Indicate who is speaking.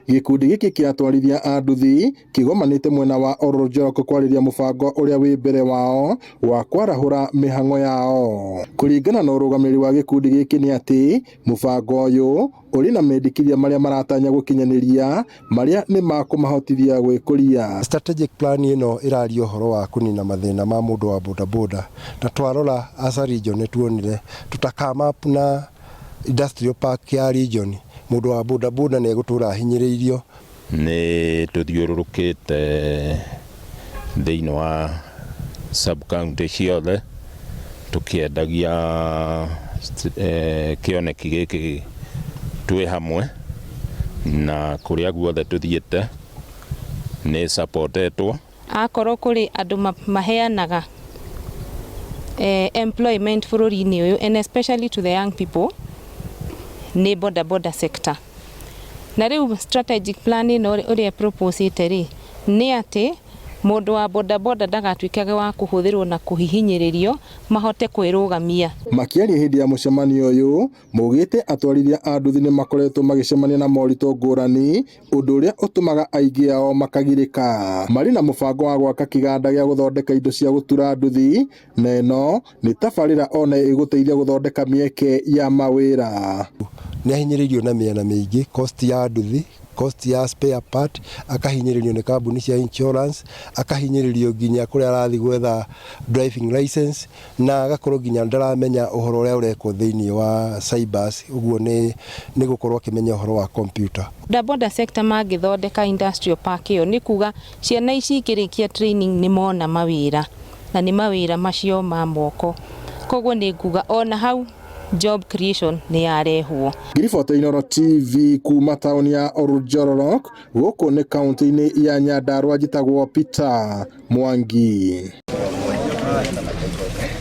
Speaker 1: Gĩkundi gĩkĩ kĩa atwarithia a nduthi kĩgomanĩte mwena wa Oldorjok kwarĩria mũbango ũrĩa wĩ mbere wao wa kwarahũra mĩhang'o yao. Kũringana na ũrũgamĩrĩri wa gĩkundi gĩkĩ nĩ atĩ mũbango ũyũ ũrĩ na mendekithia marĩa maratanya gũkinyanĩria marĩa nĩ makũmahotithia gwĩkũria.
Speaker 2: Strategic plan ĩno ĩraria ũhoro wa kũnina mathĩna ma mũndũ wa bodaboda, na twarora as a region nĩ tuonire tũtakama up na industrial park ya region, mũndũ wa bodaboda nĩ egũtũra ahinyĩrĩirio.
Speaker 3: Nĩ tũthiũrũrũkĩte thĩinĩ wa sub county ciothe tũkĩendagia kĩoneki gĩkĩ twĩ hamwe, na kũrĩa guothe tũthiĩte nĩ supportetwo.
Speaker 4: Akorwo kũrĩ andũ maheanaga employment bũrũri-inĩ ũyũ, and especially to the young people, nĩ boda boda sector. Na rĩu strategic plan ĩno ũrĩa proposĩte rĩ, nĩ atĩ mũndũ wa boda boda ndagatuĩkage wa kũhũthĩrwo na kũhihinyĩrĩrio, mahote kwĩrũgamia.
Speaker 1: Makĩaria hĩndĩ ya mũcemanio ũyũ, maugĩte atwarithia a nduthi nĩ makoretwo magĩcemania na moritũ ngũrani, ũndũ ũrĩa ũtũmaga aingĩ ao makagirĩka. Marĩ na mũbango wa gwaka kĩganda gĩa gũthondeka indo cia gũtura nduthi, na ĩno nĩ tabarĩra ona ĩgũteithia gũthondeka mĩeke ya mawĩra.
Speaker 2: Nĩ ahinyĩrĩirio na mĩena mĩingĩ, cost ya nduthi, cost ya spare part, akahinyĩrĩrio nĩ kambuni cia insurance, akahinyĩrĩrio nginya kũrĩa arathiĩ gwetha driving license, na agakorwo nginya ndaramenya ũhoro ũrĩa ũrekwo thĩinĩ wa cybers, ũguo nĩ gũkorwo akĩmenya ũhoro wa computer.
Speaker 4: Boda boda sector mangĩthondeka industrial park ĩyo, nĩ kuga ciana ici ikĩrĩkia training nĩ mona mawĩra, na nĩ mawĩra macio ma moko, koguo nĩ nguga ona hau job creation nĩ yarehwo.
Speaker 1: Ngiribota Inooro TV kuma taũni ya Oldorjorok, gũkũ nĩ kaunti-inĩ ya Nyandarua, njĩtagwo Peter Mwangi.